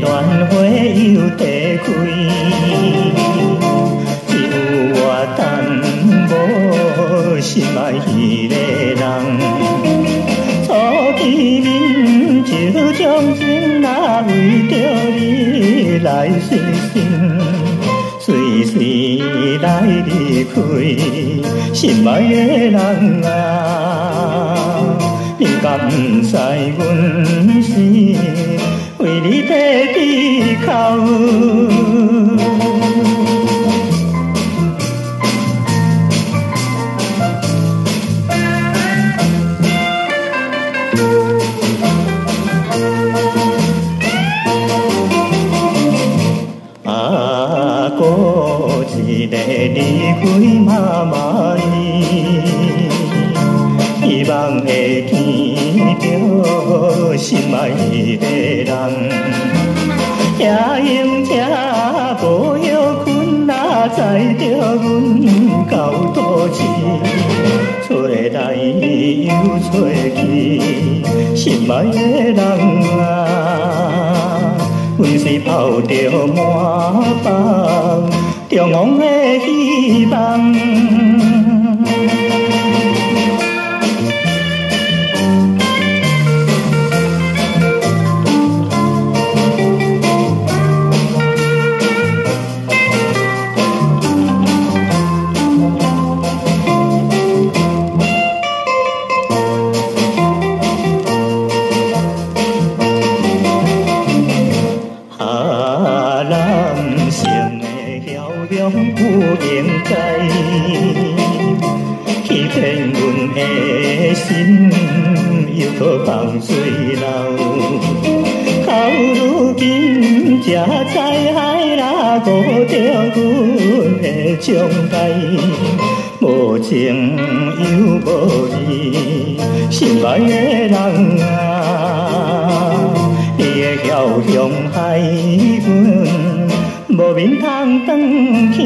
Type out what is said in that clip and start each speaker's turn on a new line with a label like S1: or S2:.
S1: 蘭花又地開，只有我等無心愛彼个人。初見面就將情啊為著你來犧牲，隨時來離開，心愛的人啊，你敢毋知阮是為你提鼻哭？啊，搁一个離開媽媽伊，希望會見著心愛的人。騎用車無歇睏啊，載著阮到都市，揣來又揣去，心愛的人啊，阮是抱著滿腹重逢的希望。啊，人生的梟雄不應該欺騙阮的心，又閣放水流。到如今才知海啦，顧著阮的將來，無情又無義，心愛的人啊，你的梟雄害阮無面通轉去。